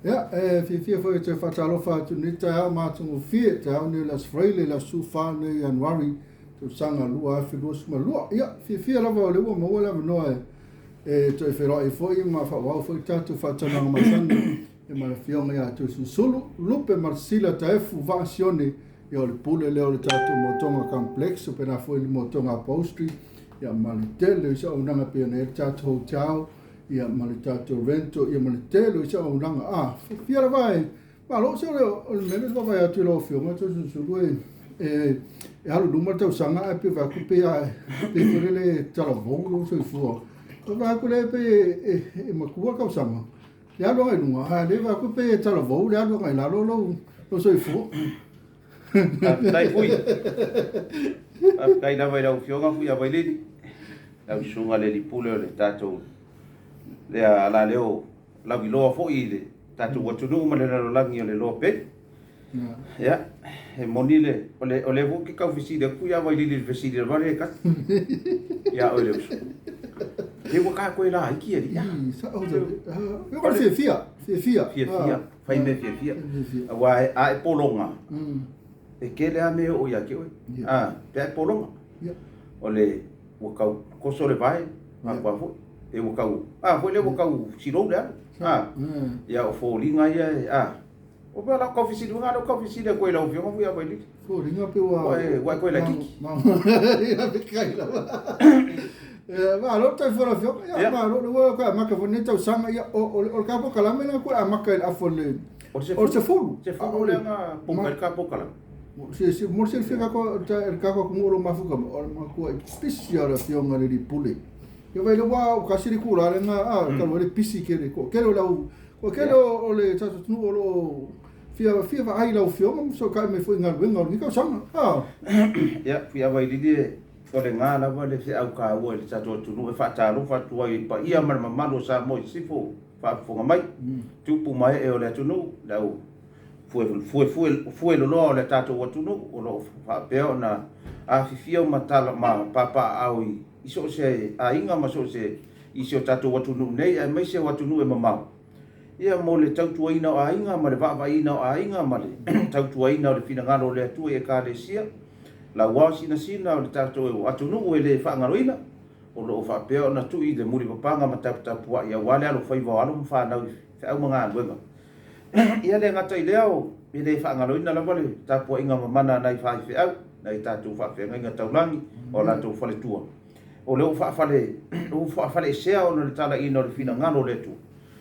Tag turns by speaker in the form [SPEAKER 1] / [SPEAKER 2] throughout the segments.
[SPEAKER 1] Ia, e fiafia foi e toe faatalofa atu i lenei taeao matagofie, taeao nei o le Aso Faraile, le aso 14 nei o Ianuari, tausaga 2022. Ia, fiafia lava o lea ua maua le avanoa e toe feiloai foi ma faaauau foi tatou faatalanoaga masani ma le Afioga ia Toeolesulusulu Lupe Malasila Taefu Vaa Sione, ia o le pule lea o le tatou Motoga Complex, faapena foi le Motoga Upholstery, ia ma le tele o isi auaunaga e pei ona i ai le tatou hotel, ia ma le tatou rental, ia ma le tele o isi auaunaga. A fiafia lava e malo se o le mea lea vaavaai atu i lau Afioga Toeolesulusulu e e alu i luma le tausaga ae pei vaai atu pei pei foi lele talavou lou soifua. Vaai atu lea pei e matua le tausaga le alu agai i luga, a o lea vaai atu pei e talavou le alu agai i lalo lou soifua.
[SPEAKER 2] Faafetai Fui. Faafetai lava i lau Afioga Fuiavailili, lau Susuga i le Alii Pule o le tatou lea alaleo lauiloa foi i le tatou atunuu ma le lalolagi o le Loa Pei. Ia, e moni le, o le, o lea foi ou te tau fesili atu Fuiavailili i le fesili lava lea e tasi ia oe le uso. Pe ua ta toe laiti alii a?
[SPEAKER 1] Sao o le fiafia, fiafia.
[SPEAKER 2] Fiafia, fai mea fiafia. Aua a e pologa, e tele lava mea e oo ia te oe. A, pe a e pologa. O le, ua tau toso le vae, a foi, pe ua tau, a foi lea ua tau silou le alu. A, ia o foliga ia e, a, o mea la tau fesili, o lea tau fesili atu ai i lau Afioga Fuiavailili.
[SPEAKER 1] Foliga pe ua
[SPEAKER 2] Ua e toe laitiiti.
[SPEAKER 1] Ia, fekai lava. Malo le tali lau Afioga. Ia, malo, ua toe amata foi lenei tausaga. Ia, o le ta polokalame lena toe amata i le afa o le
[SPEAKER 2] O le
[SPEAKER 1] 10.
[SPEAKER 2] 10 lea na puka ai le ta polokalame.
[SPEAKER 1] Mo le silafia e le tatou atunuu o lo o mafuta mai, o le matuai pisi lava o le Afioga i le Alii Pule. Ia vaai lea ua tasi le itula lea na talu ai le pisi tele, toatele o le au, toatele o le tatou atunuu o lo o fia fia vaai i lau Afioga ma fesootai mai foi i galuega o lenei tausaga.
[SPEAKER 2] Ia, Fuiavailili e, o lena lava le feau taua i le tatou atunuu e faatalofa atu ai i le paia ma le mamalu o Samoa i sisifo o faafofoga mai, tupu ma ee o le atunuu, le au fueloloa o le tatou atunuu o lo o faapea ona afifio ma tala ma papaaao i so o se aiga ma so o se i si o tatou atunuu nei aemaise o atunuu e mamao, ia mo le tautuaina o aiga ma le vaavaaiina o aiga ma le tautuaina o le finagalo o le Atua i Ekalesia, lauao sinasina o le tatou atunuu e le faagaloina, o lo o faapea ona tui i le mulipapaga ma taputapuai aua le alofaiva o alo ma fanau i feau ma galuega. Ia le gata i lea, e le faagaloina lava le tapuaiga mamana a nai faifeau, nai tatou faafeagaiga taulagi o latou faletua, o lea ua faafale, ua faafaleesea ona o le talaiina o le finagalo o le Atua.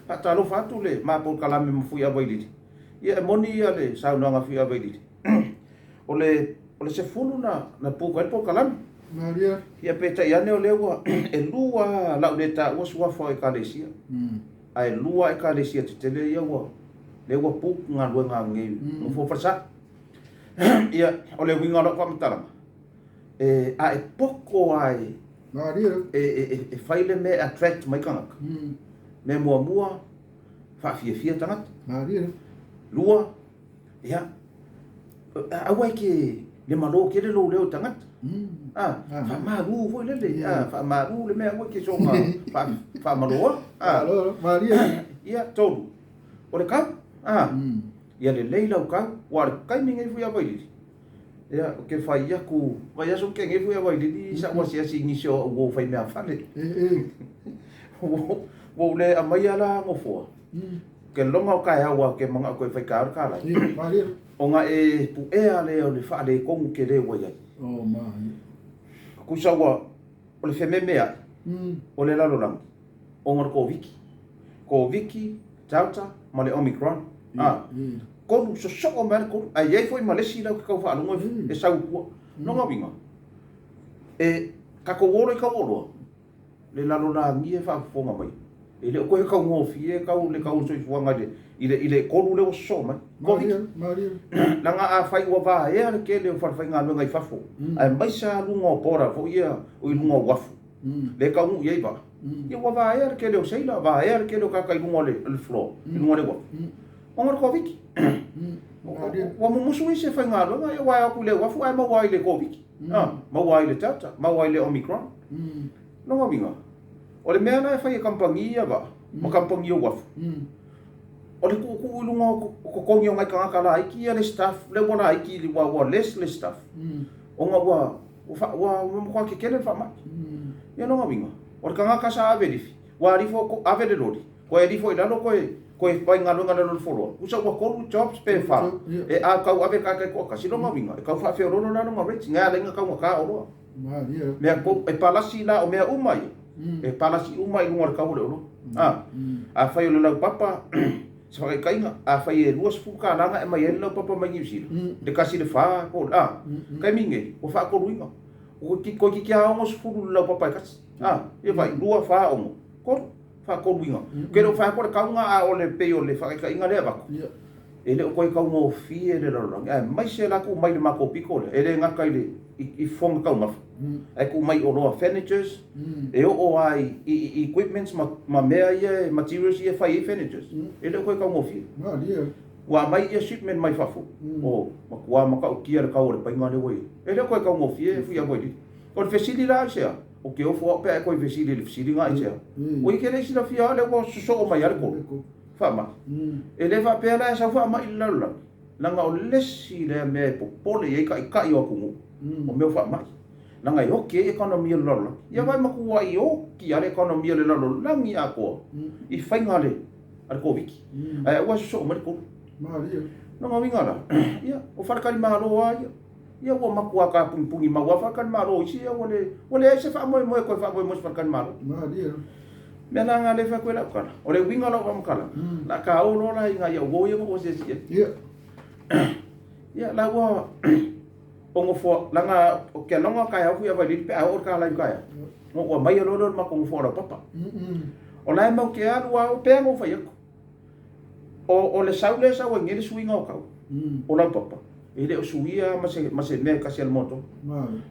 [SPEAKER 2] Faatalofa atu le ma polokalame ma Fuiavailili. Ia e moni ia le saunoaga a Fuiavailili, o le o le 10 na na puka ai le polokalame.
[SPEAKER 1] Maria.
[SPEAKER 2] Ia peitai ane o lea ua e lua lava lau le taua suafa o Ekalesia. Ae lua Ekalesia tetele ia ua lea ua book galuega a lenei nofoa falesa. Ia o le uiga o lau faamatalaga, e a e poko lava e
[SPEAKER 1] Maria.
[SPEAKER 2] e fai le mea e attract mai tagata. Mea muamua, faafiafia tagata.
[SPEAKER 1] Maria.
[SPEAKER 2] Lua, ia, aua e te le malo tele lou leo i tagata. Ah, faamalu foi lele, ah, faamalu le mea, aua e te soona faamaloa.
[SPEAKER 1] Ah, Maria.
[SPEAKER 2] Ia, tolu, o le kau. Ah, ia lelei lau kau, aua o le taimi nei Fuiavailili, ia, ou te fai atu, vaiaso na tea nei Fuiavailili sa ou asiasi i nisi o au uo faimeafale. Ua ou le aumaia la nofoa. Ke loga o taeao aua ou te manao toe fai taeao le kalai. Ona e puea lea o le faaletonu tele ua i ai. Tusa ua o le fememeai o le lalolagi ona o le Koviti. Koviti, Delta ma le Omicron. A, tolu, sosoo mai lava le tolu. Ae i ai foi ma le isi la ou te tau faalogo e sau i tua. Lona uiga, e tatou o loa i tauoloa, le lalolagi e faafofoga mai, e le o toe taugofie tau le tau o le soifuaga i le i le tolu lea ua sosoo mai.
[SPEAKER 1] Malie, malie.
[SPEAKER 2] Leaga afai ua vaea le tele o falefaigaluega i fafo, aemaise lava luga o border foi ia o i luga o uafu, lea e taunuu i ai vaa, ia ua vaea le tele o seila, vaea le tele o tagata i luga o le floor, i luga o le uafu, ona o le Koviti. Ua mumusu isi e faigaluega, ia ua o atu i le uafu ae maua ai i le Koviti. Maua ai le Delta, maua ai le Omicron. Lona uiga, o le mea la e fai e kamupani ia vaa, ma kamupani o uafu, O le tuutuu i luga o totogi o nai tagata laiti ia le staff lea ua laiti ua ua less le staff ona ua ua ua matua tetele le faamai. Ia lona uiga, o le tagata sa ave lifi, ua alifo ave le loli, toe alifo i lalo toe toe faigaluega i lalo o le foloa, tusa ua tolu jobs pe fa e a tau ave tagata e toatasi. Lona uiga, e tau faafeoloolo la lona rate, na ala ai ona taugata oloa. Mea kou, e palasi la o mea uma ia, e palasi uma i luga o le tau o le oloa. A, afai o le laupapa, se faataitaiga, afai e $20 na e aumai ai le laupapa mai Niu Sila, le tasi i le fa po o le, a, taimi nei, ua faatoluina. Ua toeitiiti lava 60 i le laupapa e tasi. A, ia vaai, lua, fa, ono, tolu, faatoluina. Ou te le o fai atu o le tau lena, a o le pei o le faataitaiga lea e avatu. E le o toe taugofie le lalolagi, aemaise la tuu mai i le matou pito lea, e le gata i le i fofoga taumafa, ae tuu mai i oloa furnitures, e oo lava i equipments ma mea ia, materials ia e fai ai furnitures, e le o toe taugofie. Ua aumai ia shipment mai fafo, oh, matua matautia le tau o le paiga lea ua i ai. E le o toe taugofie Fuiavailili. O le fesili la aisea? Ou te ofo au pe a e toe fesili i le fesili lena aisea? Ua i te le i silafia lava lea ua sosoo mai lava le kolo. Faamai. E le faapea la e sau faamai i le lalolagi, leaga o le isi lea mea e popole i ai taitai o atunuu, o mea o faamai. Leaga e oti ai economy o le lalolagi. Ia vaai matuai oti lava le economy o le lalolagi atoa i faiga a le Koviti. Ae aua e sosoo mai le kolo. Lona uiga la, ia, o faletalimalo lava ia. Ia ua matua tapunipuni mau lava faletalimalo o isi ia ua le ua leai se faamoemoe e toe faamoemoe i se faletalimalo.
[SPEAKER 1] Malie.
[SPEAKER 2] Mea la na lea e fai atu ai lau tala, o le uiga o lau faamatalaga, o le a ta o loa la i nai au uo ia na ou asiasi i ai.
[SPEAKER 1] Ia.
[SPEAKER 2] Ia la ua o nofoa, leaga ou te aloga taeao Fuiavailili pe a oo le ta line taeao, ona ou aumaia loa lea o le matou nofoa laupapa. O la e matou te alu lava, o pea na ou fai atu. O le sau lea e sau ai nei le suiga o tau o laupapa, e le o suia lava ma se mea e tasi a le moto.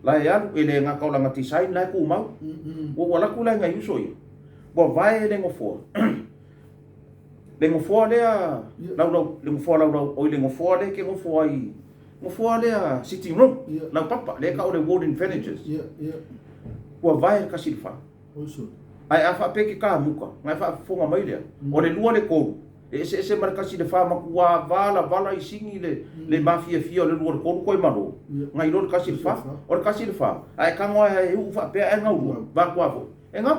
[SPEAKER 2] La e alu, e le gata o lana design la e tumau. Ua ou alu atu la i nai uso ia, ua vae le nofoa, le nofoa lea laulau, le nofoa laulau, oi le nofoa lea e te nofo ai, nofoa lea sitting room, laupapa, lea e tau o le wooden furnitures. Ua vae le tasi i le fa. Ae a faapea e te kamuta, na e faafofoga mai lea, o le lua le tolu, e eseese ma le tasi le fa, matua valavala i sini le, le mafiafia o le lua le tolu koe malo, na iloa le tasi le fa, o le tasi le fa, a e tago lava e uu faapea ae gaulua, vatua foi, e gau.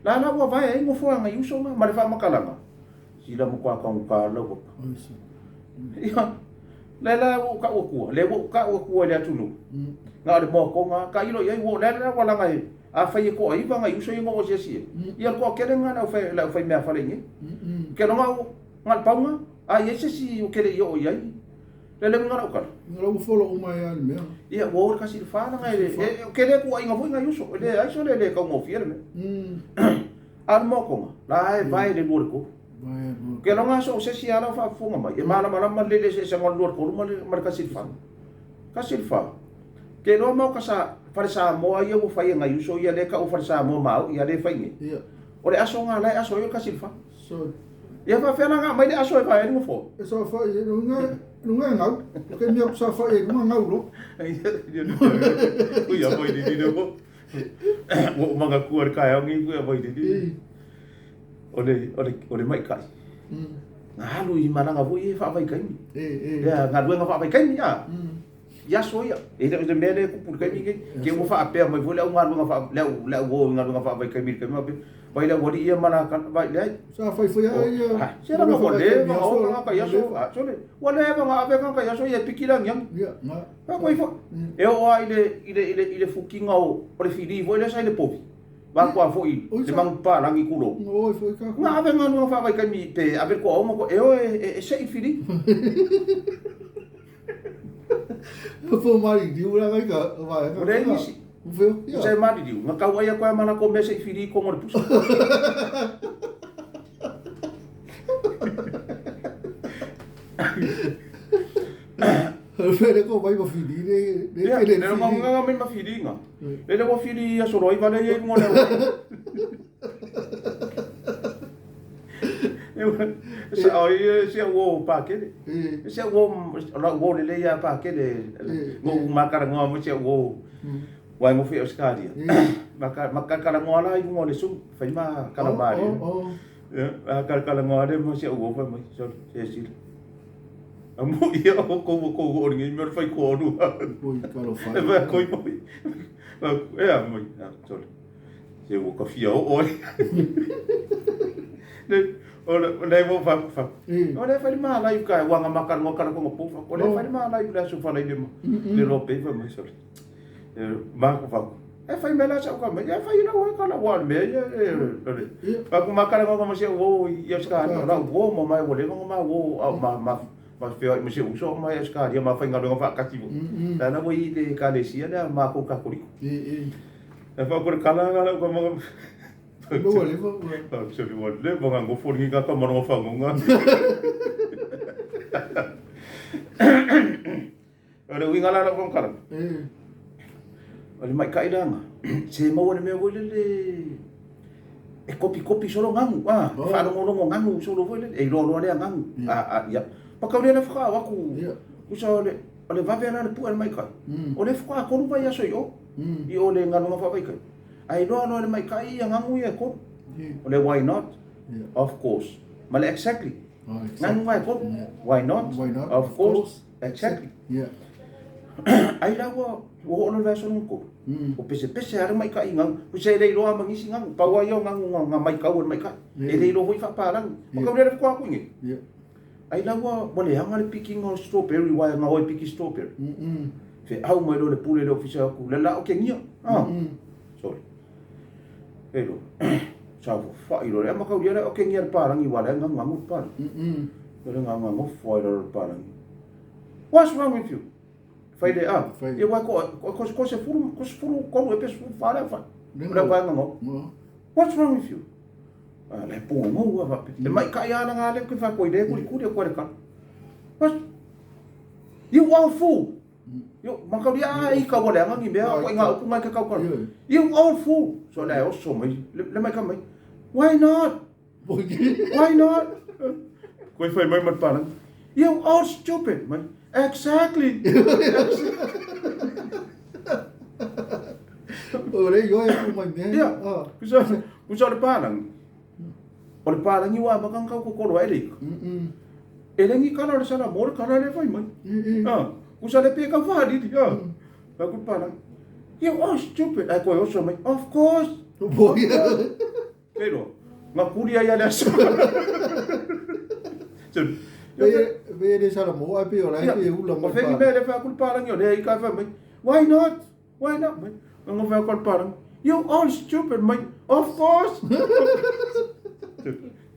[SPEAKER 2] La la ua vae ai nofoaga i uso na, ma le faamatalaga, sila matua taugata lau papa. Ia, lea la ua ou tau atua, lea ua ou tau atua i le atunuu, na o le moatoga lava, tailo i ai, ua, lea la ua laga e, afai e toaiva nai uso ia na ou asiasi ai, ia o le toatele lena o le aufaimeafale i inei. Ke loga o, na o le pau lena, a i ai se isi ou te le i oo i ai, le le uiga o lau tala.
[SPEAKER 1] Ia ua follow uma ai lava i le mea.
[SPEAKER 2] Ia ua o le tasi i le fa leaga e le, ou te le tuuaiina foi nai uso, e leai sole e le taugofie le mea. A o le moatoga, la e vae le lua i le tolu. Ke loga so o se isi lava la ua faafofoga mai, e malamalama lelei le eseesega o le lua i le tolu ma le tasi i le fa. Tasi i le fa. Ke iloa maoka sa, fale Samoa ia ua fai e nai uso ia lea e tau o fale Samoa maoi ia lea e fai nei. O le aso na la e aso ai o le tasi i le fa. Ia faapefea la ona aumai le aso e vae ai le nofoa?
[SPEAKER 1] E saofai i luga, luga e gau. O ke mea ku saofai i luga gau loa.
[SPEAKER 2] Ui a mai lili le mo. Ua ou manatua i le taeao nei ui a mai lili. O le, o le, o le maita'i. Na alu i malaga foi ia faavaitaimi. Lea galuega faavaitaimi a. I aso ia, e le o le mea lea e tupu i le taimi lenei. Te i ua faapea mai foi le au galuega faa, le au, le au o i galuega faavaitaimi i le taimi faapea, vai le aualii ia ma la vai, leai.
[SPEAKER 1] Sa fai foi lava ia.
[SPEAKER 2] Ha, se leaga ua leva ona o tagata i aso, ha, sole, ua leva ona ave tagata i aso ia e piki le agiagi.
[SPEAKER 1] Ia, na.
[SPEAKER 2] Ha, koe foi. E oo lava i le, i le, i le, i le futiga o, o le fili foi lea sa i le povi. Vatua foi le manupapalagi tulou. Na ave galuega faavaitaimi pe ave le toaono e o e sei le fili.
[SPEAKER 1] Fo maliliu la kai ka vaega.
[SPEAKER 2] Ua leai nisi. Ua se maliliu, na tau ai atu ai ma latou mea se i fili i totonu o le pusa.
[SPEAKER 1] Fele ko mai ma fili le le
[SPEAKER 2] le le le mai ma fili nga. Lele ua fili i aso loa iva lea i ai luga o le auala. Sao i si au uo Pakele. Si au uo, o lau uo lelei ia Pakele. Na ou matalanoa ma si au uo aua e nofo i Ausetalia. Ma talanoa la i luga o le Zoom, fai ma tala malie. Ia, a kalakalanoa lea ma si au uo fai mai, sole, silasila. A mo ia o kou o kou o lenei mea o le fai koa olua.
[SPEAKER 1] Oi, talofa.
[SPEAKER 2] E fai koi mai. E a mai, a, sole. Se ua ka fia oo ai. Le, o le, le mo fa fa. O le fai ma lai ka wanga maka ngo kala ko po fa. O le fai ma lai le aso fa lai le ma. Le lo pe fa mai sole. E ma ko fa. E fai mai la sa ka mai. E fai la wa ka la wa me ia e le. Fa ku ma kala ngo ma se wo ia ska la wo mo mai wo le ngo ma wo ma ma ma feoai ma si ou uso ma i Ausetalia ma faigaluega faatasi foi. Lea la ua i le Ekalesia lea ma matou Katoliko. Ae faapea le kala la lau tama
[SPEAKER 1] Ua leva ua.
[SPEAKER 2] Sorry, ua leva ona nofo lenei tagata ma lona fagoga. O le uiga la o lau faamatalaga, o le maita'i leaga, se maua i le mea foi lele e kopikopi solo gagu, a, e faalogologo gagu solo foi lele, e iloa loa lea gagu. A, ia. Pakauli lea faatoa o atu, tusa o le, o le vave la o le pue a le maita'i, o lea faatoa tolu vaiaso i o, i o le galuega faavaitaimi, ae iloa loa e le maita'i ia gagu ia e tolu. O le why not? Of course. Ma le exactly. Gagu ia e tolu. Why not? Of course. Exactly.
[SPEAKER 1] Yeah.
[SPEAKER 2] Ai la ua ua oo loa le vaiaso lona tolu. Ua pesepese lava le maita'i i gagu. Tusa e le iloa ma nisi gagu. Pau lava ia o gagu na maitau e le maita'i. E le iloa foi faapalagi. Ma tau lea le faatoa atu i inei. Ai la ua ua leaga le pikiga o le strawberry aua e gaoa e piki strawberry. Feau mai loa le pule i le ofisa atu, le la o Kenia. Ah. Sorry. E loa. Saofafai loa le ama tau lea o Kenia le palagi aua la e gagugagu le palagi. O le gagagofo ai lalo le palagi. What's wrong with you? Fai le a. Ia wai ko ko ko se furu ko se furu kolu e pe furu whare whai. O le wai ngangau. What's wrong with you? A le po ngau a vape. Le mai kai ana ngā le ke whai koi le kuri kuri o koe le kala. What? You are fool. Yo, makauri a i ka wale anga ni mea ko ngā upu ngai ka kau kala. You are fool. So le oso mai le mai ka mai. Why not? Why not? Koe whai mai ma te pārangi. You are stupid, mai. Exactly.
[SPEAKER 1] O le ioe ku mai mea.
[SPEAKER 2] Ia. Kusa, kusa o le pārangi. O le pārangi wa makang kau kokoro ai leika. E lengi kala o le sala mo le kala le whai mai. Ah, kusa le pe kau whahariri. Ah. Ka ku pārangi. You are stupid. Ai koe oso mai. Of course.
[SPEAKER 1] Boy.
[SPEAKER 2] Kei roa. Nga kuri ai a le aso.
[SPEAKER 1] Pe e sala mo ai pe o lai pe ula
[SPEAKER 2] mo. O whengi mea le whea kuri pārangi o lea i kai whai mai. Why not? Why not? Mai. Nga whea kuri pārangi. You all stupid mai. Of course.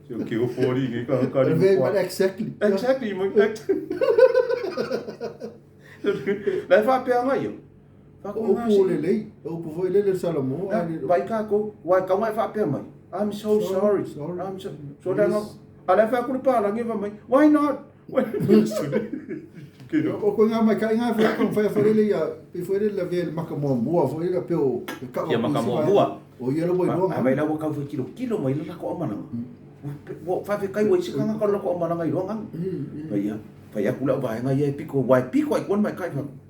[SPEAKER 2] Sio ki o fōri ngi ka ka
[SPEAKER 1] ri. Exactly.
[SPEAKER 2] Exactly mai. Lai whapea ngai o.
[SPEAKER 1] O upu o lelei, o upu foi lele Salomõ,
[SPEAKER 2] a le. Vai kākou, wai kau mai whaapea mai. I'm so sorry.
[SPEAKER 1] Sorry.
[SPEAKER 2] I'm so, so yes. A le whea kuri pārangi wha mai. Why not? Why
[SPEAKER 1] O koe ngā mai kai ngā whea kong whea whare le ia, pe whare le la vea le maka mua mua, whare la pe o e kawa
[SPEAKER 2] Ia maka mua mua.
[SPEAKER 1] O ia la wai roa
[SPEAKER 2] A mai la ua kau whai kilo kilo mai la lako amalanga. Ua whawhe kai wai sika ngā kau lako amalanga i roa ngangu. Whai ia, whai aku lau vaenga ia e piko, wai piko ai kuan mai kai whaku.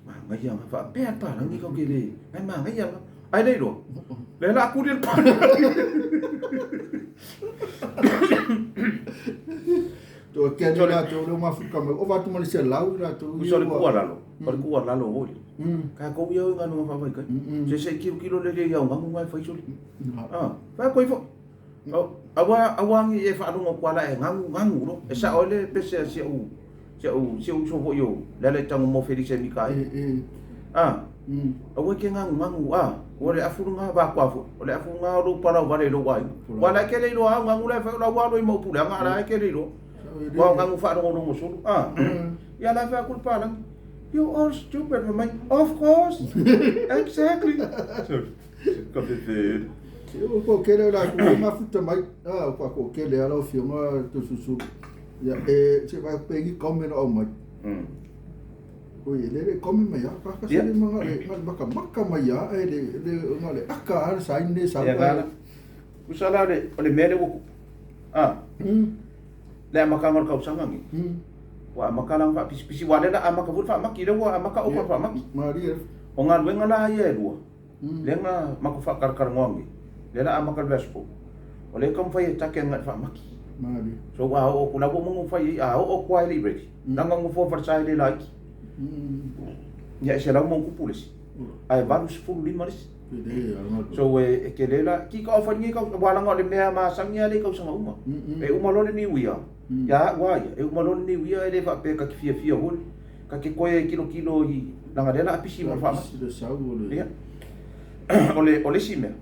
[SPEAKER 2] Māngai anga, whaapea pārangi kau ke le, ai māngai anga, ai nei roa. Le la kuri le pārangi.
[SPEAKER 1] To ke ni la to le mafuka mai o vatu mali se lau la to
[SPEAKER 2] Uso le kua lalo, o le kua lalo hoi. Ka kou ia ngā nunga whawhai kai. Se se kilo kilo le le iau ngangu ngai whai soli. Ah, whai koi fo. Aua aua ngi e whaalongo kua la e ngangu ngangu ro. E sa ole pese a si au Si au, si au uso foi o le ala i tango mo Felise Mikaele. A, aua e ke ngagungagu, a, ua le afu luga va kua foi, o le afu luga o lou palau vale i lou aiga. Ua la e ke le iloa au ngagu la e fai o lau alo i mau puleaga a la e ke le iloa. Ua o ngagu faalogologo solo, a, ia la e fai aku le palagi, You all stupid, fai mai, Of course, exactly. Ka fefe.
[SPEAKER 1] O ko kele la ku mafuta mai, a, ko ko kele ala o fionga to susu. Ia, e, se vai pe gi kome no mai. Oi, le le kome mai a, ka ka se le manga le nga maka maka mai a, e le le nga le aka a sa ine sa.
[SPEAKER 2] Ia ngala. Usa la le o le mea le ua a. Le amakaga o le kausaga nei. Ua amaka la faapisipisi ua le la amaka foi le faamaki lea ua amaka oka le faamaki.
[SPEAKER 1] Maria.
[SPEAKER 2] O galuega la ia e lua, lea na matou faakalakalanoa nei, lea la amaka le vaiaso fou. O lea e taumafai e take agai i le faamati. So a oo atu, la ua uma ona ou fai i ai, a oo atu lava e le i ready, leaga o nofoa falesa e le laiti. Ia e 100+ le isi, ae 85 le isi. So e tele la, ki ka ofa lenei tausaga, aua leaga o le mea masani lava lea i tausaga uma. E uma loa le New Year, ia au lava ia, e uma loa le New Year e le faapea ta te fiafia foi, ta te toe tilotilo i, leaga o lea o le a pisi mo le faamati. Ia. O le isi mea,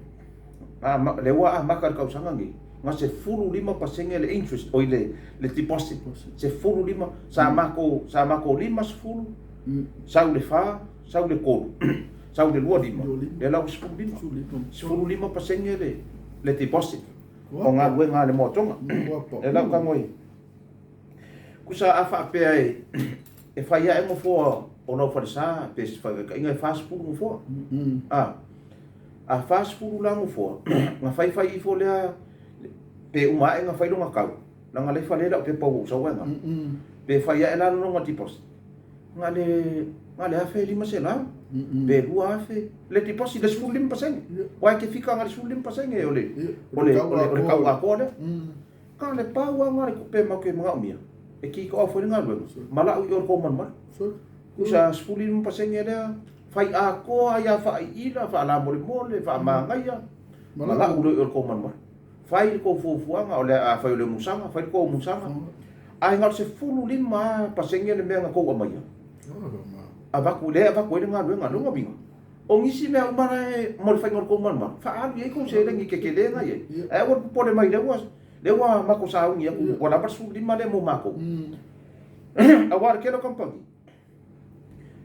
[SPEAKER 2] lea ua amata i le tausaga lenei, na 15% le interest, oi le deposit, 15, sa matou 50, sau le 4, sau le 3, sau le 25, lea la ua 15, 15% le deposit o galuega a le moatoga. Lea la ua tago i, tusa a faapea e fai ae nofoa o lau falesa, pe se faataitaiga e 40 nofoa, a 40 la nofoa, ona fai fai ifo lea, pe uma ae ona fai lona tau, leaga la e fale lau pepa ua ou sau ai na, pe fai ae la lona deposit, na le $1,500, pe 2,000, le deposit le 15%, aua e te fika agai i le 15% o le tau atoa lea. Na o le pau lava na o le tupe matou te manaomia e kikoau foi le galuega ma lau i o le tou malumalu. Tusa 15% lea fai atoa ai lava faaiila, faalamolemole, faamagaia ma lau loa i o le tou malumalu. Fai le tou fuafuaga, o le a fai o le umusaga, fai le tou umusaga. Ae na o le 15% le mea na tou aumaia. Avatu, lea e avatu ai le galuega. Lona uiga, O nisi mea uma la e mo le faiga o le tou malumalu, faaalu i ai tou seleni tetele na i ai. Ae aua le popole mai lea ua lea ua matou sauni atu ua lava le 15 lea mo matou. Aua o le tele o kamupani,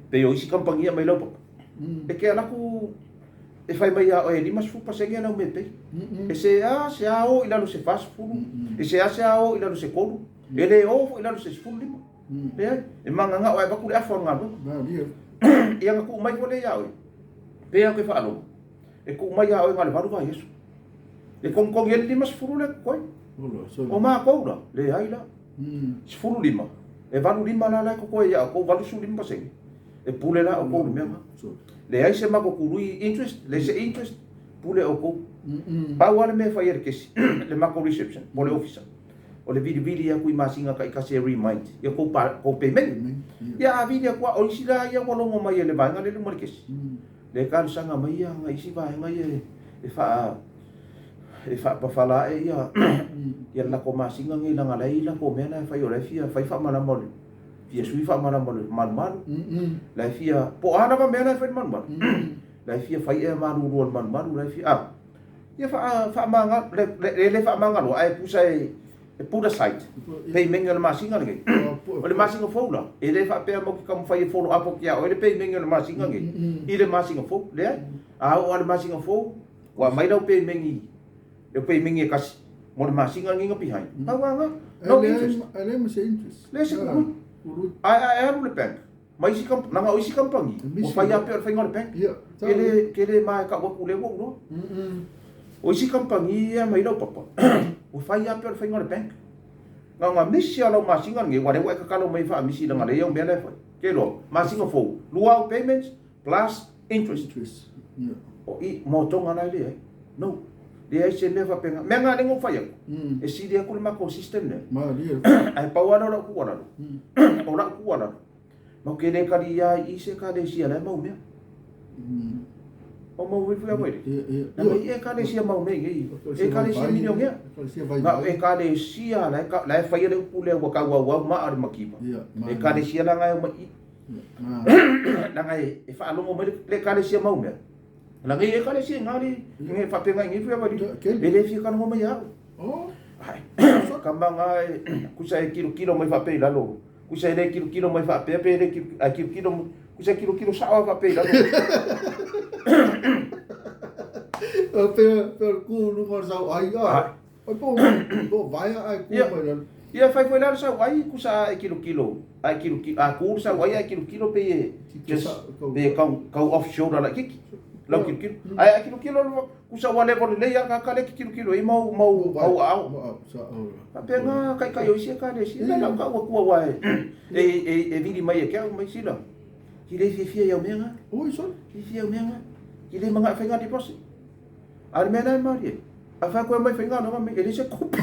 [SPEAKER 2] pei o isi kamupani e aumai laupapa, e te alu atu e fai mai ia oe e 50% lau mea e pay. E seasea o i lalo se 40, e seasea o i lalo se 3, e le o foi i lalo se 15. Leai, e magagao ae avatu le afa o le galuega. Ia na tuu mai foi lea ia oe, pei lava ou te faalogo, e tuu mai ia oe na o le 8 vaiaso. E togitogi ai le 50 lea totoe. O matou la, leai la. 15, e 85 la la e totoe ia outou, 85%. E pule la outou i le mea lena. Leai se matou tului interest, leai se interest, pule outou. Pau lava le mea e fai e le kesi, le matou reception po o le ofisa, o le vilivili atu i masina taitasi e remind ia kou kou payment. Ia a vili atu o isi la ia ua logo mai e le vaega lea luma le kesi. Le talosaga mai ia na isi vaega ia e faa e faapafala ae ia ia le latou masina nei leaga la e i latou mea la e fai o la e fia fai faamalama o le fia sui faamalama o le malumalu. La e fia po o a lava mea la e fai le malumalu. La e fia fai ea malulu o le malumalu la e fia a Ia faamagalo, e le faamagaloa, ae tusa e put aside payment o le masina lenei. O le masina fou la, e le faapea matou te taumafai e follow up atu ia oe le payment o le masina lenei i le masina fou. Leai. A oo lava i le masina fou, ua aumai lau payment, lau payment e tasi mo le masina lenei na behind. Pau lava lena. No interest.
[SPEAKER 1] E leai ma se interest.
[SPEAKER 2] Leai se tului. Ae alu le bank. Ma isi kamp, leaga o isi kamupani, ua fai lava pei o le faiga o le bank. Ke le, ke le ma e tau atu lea ua ou iloa. O isi kamupani ia mai laupapa, ua fai lava pei o le faiga o le bank. Na ona misi lava o lau masina lenei, aua o lea ua e tatalo mai e faamisi leaga lea e i au mea la e fai. Ke iloa, masina fou, lua au payments plus interest. O i, motoga la e leai. No. Leai se mea faapena. Mea na lea na ou fai atu, e sili atu le matou system lea. Ae pau lava lea o lau tuualalo, o lau tuualalo, Matou te le talia ai i se ekalesia la e mau mea. O mau foi foi le. Na mai ekalesia mau mea nei. Ekalesia milionea. Na o ekalesia la la e faia le upu lea ua tauauau maa le mativa. Ekalesia la ngai mai i. La ngai e faalogo mai le ekalesia mau mea. La ngai ekalesia ngali ngai faapena ngai foi wali. E le fia kalogo mai au. Ai. Kama ngai kusa e kilokilo mai faapea i lalo. Kusa e le kilokilo mai faapea pe le kilo, ae kilokilo, kusa e kilokilo sao lava faapea i lalo.
[SPEAKER 1] Pe pe ku luga o le sau ai a. Ai po po vaea ae ku mai lalo.
[SPEAKER 2] Ia fai foi la le sau ai kusa e kilokilo, ae kilokilo, a ku le sau ai ae kilokilo pei e just pei e kau kau off shoulder laitiiti. Lau kilokilo. Ae a kilokilo Kusa ua level lelei a kaka lea e tilotilo ai mau mau mau aao. Faapena taitai o isi ekalesia. Le lau tau atua aua e e e vili mai e ke au mai sila. Ki le fiafia i au mea nga.
[SPEAKER 1] Oi sole.
[SPEAKER 2] Fiafia i au mea nga. Ki le manga e fai nga deposit. A o le mea la e malie. A fai atu e omai e faigaluega mei, e leai se tupe.